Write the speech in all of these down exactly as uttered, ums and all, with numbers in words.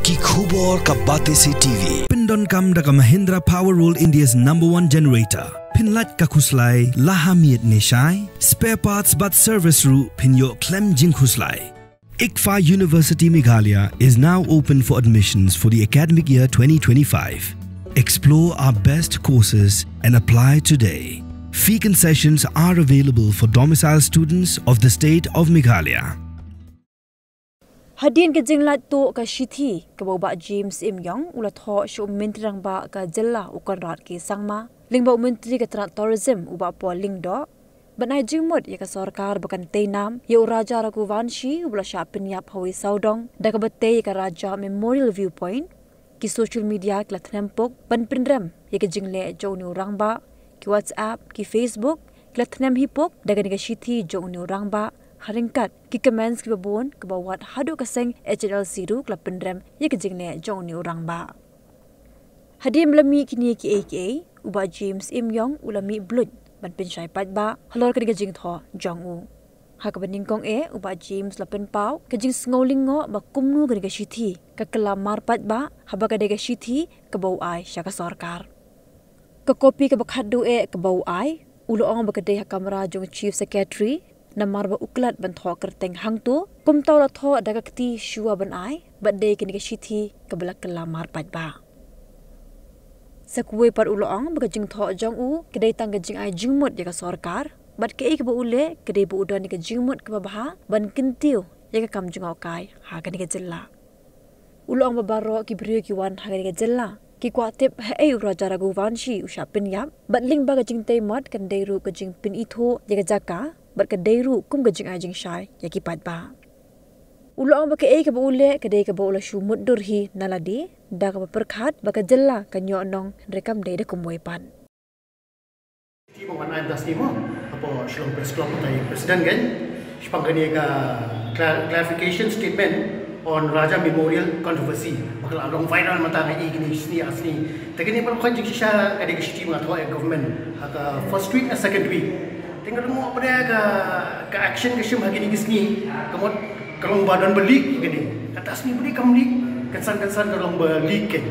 Ki khubor ka Batesi T V. Pyndonkam da ka Mahindra Power World, India's number one generator. Pynlait ka khuslai la ha miet ne shai. Spare parts bad service ruh pynïoh khlem jingkhuslai. ICFAI University Meghalaya is now open for admissions for the academic year twenty twenty-five. Explore our best courses and apply today. Fee concessions are available for domicile students of the state of Meghalaya. Hadien ka jinglait tuh ka shithi kaba u Bah James Imyong u la thoh sha u Myntri Rangbah ka jylla u Conrad K Sangma, lyngba u Myntri ka tnat Tourism u Bah Paul Lyngdoh, ban ai jingmut ïa ka sorkar ba kan tei nam ïa u Raja Raghuvanshi uba la shah pynïap ha wei sawdong da kaba tei ïa ka Raja Memorial Viewpoint. Ki social media ki la thnem puk ban pynrem ïa ka jingleh jong une u rangbah. Ki WhatsApp, ki Facebook ki la thnem hi puk da kane ka shithi jong une u rangbah. Ha ryngkat ki comments kiba bun kiba wad haduh ka seng H N L C ruh ki la pynrem ïa ka jingleh jong une u rangbah. Hadien ba la mih kine kiei kiei, u Bah James Imyong u la mih bluit ban pynshai paidbah halor kane ka jingthoh jong u. Ha kaba nyngkong eh, u Bah James u la pynpaw ka jingsngew lyngngoh ba kumno kane ka shithi ka kylla mar paidbah, haba ka dei ka shithi kaba u ai sha ka sorkar. Ka kopi kaba khatduh eh kaba u ai, u la ong ba ka dei ha kamra jong u Chief Secretary, namar ba u klet ban thoh kyrteng hangto. Kumta u la thoh da ka kti shuwa ban ai, bad dei kane ka shithi kaba la kylla mar paidbah. Sa kawei pat u la ong ba ka jingthoh jong u ka dei tang ka jingai jingmut ïa ka sorkar, bad kaei kaba u leh ka dei ba u don ïa ka jingmut kaba bha ban kyntiew ïa ka kam jngohkai ha kane ka jylla. U la ong ba baroh ki briew ki wan ha kane ka jylla ki kwah tip haei u Raja Raghuvanshi u shah pynïap, bad lyngba ka jingtei mot kan dei ruh ka jingpynithuh ïa ka jaka, bad ka dei ruh kum ka jingai jingshai ïa ki paidbah. U la ong ba kaei kaba u leh ka dei kaba u la shu mutdur hi na lade, da kaba pyrkhat ba ka jylla kan ïoh nong, hynrei kam dei da kumwei pat. Ti ba wan ai da sni mo, hapoh Shillong Press Club, utai president kan. Shaphang kane ka cla-, clarification statement on Raja Memorial controversy, ba ka la long viral mynta, nga i kine sni ar sni. Te kane baroh khoit jingshisha ka dei ka shithi ba nga thoh ïa government ha ka first week ne second week. Te nga lyngngoh ba dei ka, ka action ka shim ha kine ki sni, ka mut ka long ba don ba leak kane. Kata sni ba dei kam leak, kan san kan san ka long ba leak kan.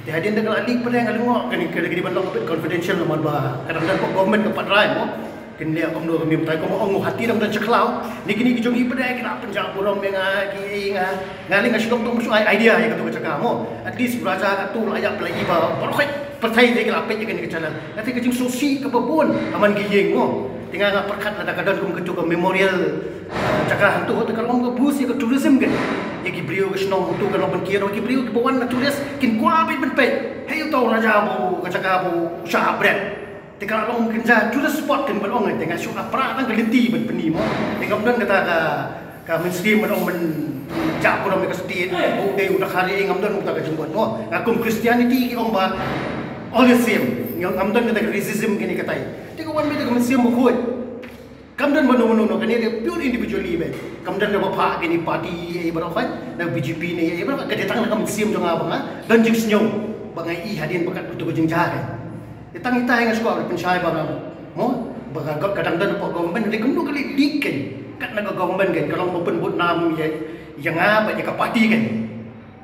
Te hadien da ka la leak pat nga lyngngoh kane ka dei ban long a bit confidential namar ba ka dang don hapoh government ka pat rai mo. Kin leh kumno kumne mynta, kumba ong u, hati dang don sha khlaw. Ni kine ki jong ngi pat ki la pynjah burom ïa nga, ki ïa nga. Nga lei nga shu dang tang shu ai idea ïa katu ka jaka mo. At least u Raja katu la ïap, la i ba baroh khoit pyrthei te ki la peit ïa kane ka channel. Nga tip ka jingsngewsih kaba bun ha man ki ïing mo. Te nga nga pyrkhat lada ka don kum katu ka memorial, eh, jaka hangtu, te ka long ka boost ïa ka tourism kan. Ïa ki briew ka shnong hangtu ka long ban kiew, ki briew kiba wan na tourist kin kwah beit ban peit. Hei uta u Raja ba u, ka jaka ba u shah bret. Te ka long kynja tourist spot kan ban ong, te nga shu ap pra tang ka lynti ban pyni mo. Te ngam don kata ka, ka mynsiem ban ong ban jah burom ïa ka state, ba u dei u dkhar, ngam don kata ka jingmut mo. Nga kum Christianity ki ong ba all the same. Ngam don kata ka racism kane katai. Te ka wan beit da ka mynsiem bakhuid. Kam don ba no no no, kane dei pure individually beit. Kam don kaba phah kane party ei baroh khoit, na B J P ne ei baroh khoit, ka dei tang na ka mynsiem jong nga ba nga don jingsngew ba nga i hadien ba kat utu ka jingjia kan. Te tang ita hi nga shu kwah ban pynshai ba nga mo, ba ka, ka dang don hapoh government, hynrei kumno ka leit leak kan. Kat na ka government kan, ka long ba pynbud nam ïa, ïa nga bad ïa ka party kan.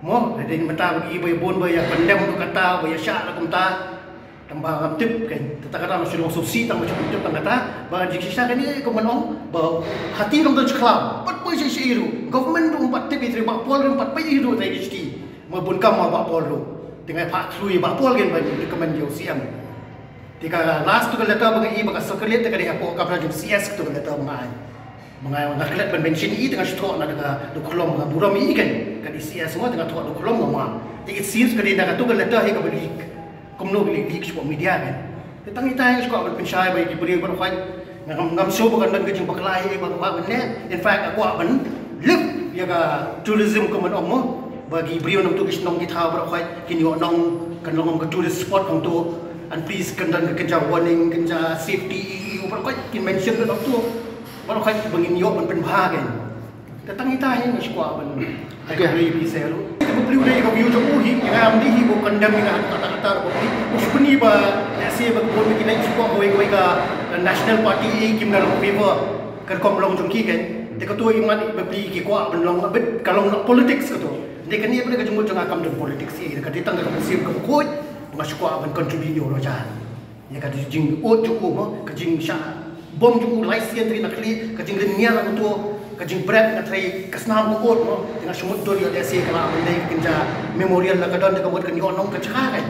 Mo, hynrei mynta ba ki ba ïa bun ba ïa condemn ruh kata, ba ïa shah ruh kumta. Tang ba ngam tip kan, te kata nga shu long sngewsih tang ba shu tip tang kata, ba jingshisha kane kumba ong, ba hati long don sha khlaw, pat poi sha sha ruh. Government ruh ym pat tip ïa, hynrei Bah Paul ruh ym pat poi ïa ruh, te ki shithi. Mo bun kam ma Bah Paul ruh. Te nga phah through ïa Bah Paul kan ban recommend ïa u C M. Te ka last tu ka letter ba nga i ba ka circulate te ka dei hapoh ka kamra jong C S tu ka letter ba nga ai. Ba nga, nga klet ban mention i te nga shu thoh na ka dukhlom, nga burom i kan. Ka dei C S mo te nga thoh dukhlom nga ma. Te it seems ka dei na katu ka letter hi kaba leak. Kumno ka leit leak shapoh media kan. Te tang ita hi nga shu kwah ban pynshai ba ïa ki briew baroh khoit. Ngam, ngam shu ba kan don ka jingbakla hi ba, ba, ba ne. In fact, nga kwah ban lift ïa ka tourism kumba ong mo. Ba ki briew nangtu ki shnong ki thaw baroh khoit kin ïoh nong, kan long ka tourist spot nangtu. And please kan don ka kynja warning, kynja safety, baroh khoit kin mention nangtu. Baroh khoit ba ngin ïoh ban pynbha kan. Te tang ita hi nga shu kwah ban. Okay. Ai ka ri pi se ruh. Te ba pli u dei ka view jong u hi, ngam dei hi ba condemn ïa nga kata kata ba pli. U shu pyni ba, let's say ba ka bun ki leit shu kwah kawei kawei ka national party, eh, kim da long favor. Ka rukom long jong ki kan. Te katu i mat ba pli ki kwah ban long a bit, ka long na politics katu. Te kane pynban ka jingmut jong nga kam don politics ïa ka, te tang ka mynsiem ka bakhuid nga shu kwah ban contribute ïa u Raja. Ïa ka jingud jong u mo, ka jingshah bom jong u lai sien tari na khlieh, ka jinglynñiar u to, ka jingbret nga trai ka snam ka ud mo. Te nga shu mutdur ïa lehse ka lah ban dei ka kynja memorial la ka don da ka mut ka ñiuh nong ka jaka kan.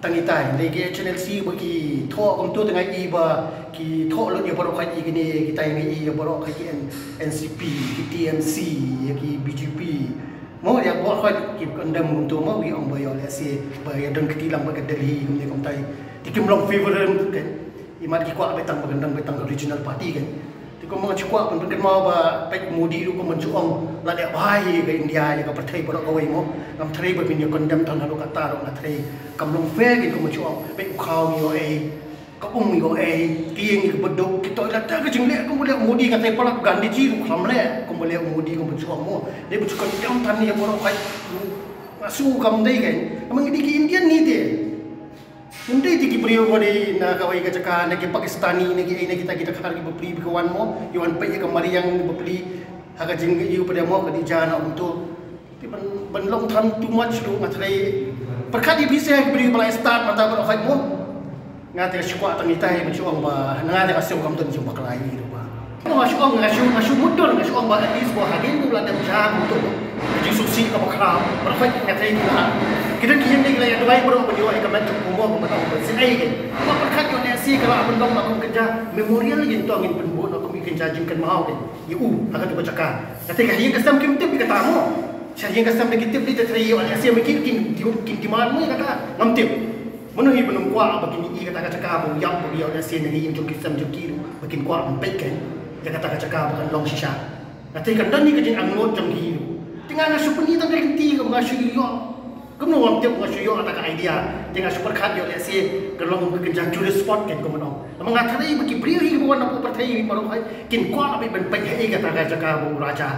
Tang itai dei ki H N L C ba ki thoh kumto, te nga i ba ki thoh lut ïa baroh khat ïa kine, kitai nga i ïa baroh khat ki N- NCP, ki TMC, ïa ki BJP. Mo ïa baroh khat ki condemn kumto mo, ki ong ba ïa lehse ba ïa don kti lang bad ka Delhi kumne kumtai. Te kim long favor ruh kan. Imat ki kwah beit tang ba kan don beit tang ka regional party kan. Te kumba nga shu kwah ban pynkynmaw ba peit Modi ruh kumba shu ong la dei bha ïa ka India ïa ka pyrthei baroh kawei mo. Ngam tharai ba phin ïa condemn tang haduh katta ruh, nga tharai kam long fair kan kumba shu ong. Peit u khaw ngi ïoh ei, ka um ngi ïoh ei, ki ïing ngi ka baduk, ki toilet, ta ka jingleh kumba leh u Modi, nga tharai palat Gandhi ji ruh kham leh kumba leh u Modi kumba shu ong mo. Dei ba shu condemn tang ïa baroh khat. Nga shu kam dei kan. Namar ngi dei ki Indian ngi te. Ym dei te ki briew ba dei na kawei ka jaka, na ki Pakistani, na ki ei, na kita ki dkhar ki bapli ba ki wan mo, ki wan peit ïa ka mariang bapli ha ka jingïoh pdeng mo, ka dei ja na kumto. Te ban, ban long than too much ruh nga tharai. Pyrkhat ïa phi se ki briew ba la start mynta baroh khat mo. Nga te nga shu kwah tang itai ban shu ong ba, nga te nga shu kam don jingbakla ïa ruh ba. Nga shu ong, nga shu, nga shu mutdur, nga shu ong ba at least ba hadien ba la dep ja kumto, ka jingsngewsih kaba khraw. Baroh khat nga tharai ki la, ki don ki ïing ki la ïa duwai baroh ban ïoh ïa ka met jong u mo, ban ong ban sngewsih ei. Ba pyrkhat ïoh lehse ka lah ban long ba kum kynja memorial ïa to, ngin pynbud ba kum kynja jingkynmaw ïa u ha kato ka jaka. Nga tharai ka ïing ka sem kim tip ïa kata mo. Sha ïing ka sem da ki tip, te tharai ïoh lehse ma ki kin, kin demand mo ïa kata, ngam tip. Mano hi ba nym kwah ba kin ïoh kata ka jaka ba u ïap ba ïoh lehse na ka ïing jong ki sem jong ki ruh, ba kin kwah ban peit kan ïa kata ka jaka ba kan long shisha. Nga tharai kan don hi ka jingangnud jong ki ruh. Te nga nga shu pyni tang ka lynti ka ba nga shu ïoh. Kumno ngam tip, nga shu ïoh kata ka idea. Te nga shu pyrkhat ïoh lehse kan long ka kynja tourist spot kan kumno. Namar nga tharai ba ki briew hi ba wan na pyrthei hi baroh khat kin kwah ban peit ha kata ka jaka ba u Raja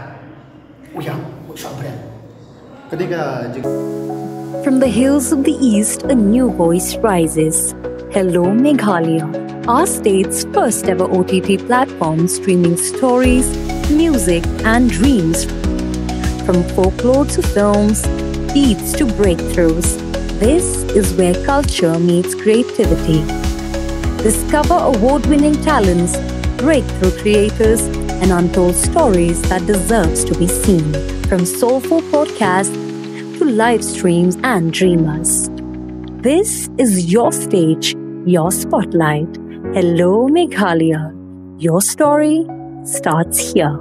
u ïap, u shah bret. Ka dei ka jing- From the hills of the East, a new voice rises. Hello Meghalaya, our state's first ever O T T platform streaming stories, music, and dreams. From folklore to films, beats to breakthroughs, this is where culture meets creativity. Discover award winning talents, breakthrough creators, and untold stories that deserves to be seen. From soulful podcasts to live streams and dreamers. This is your stage, your spotlight. Hello Meghalaya. Your story starts here.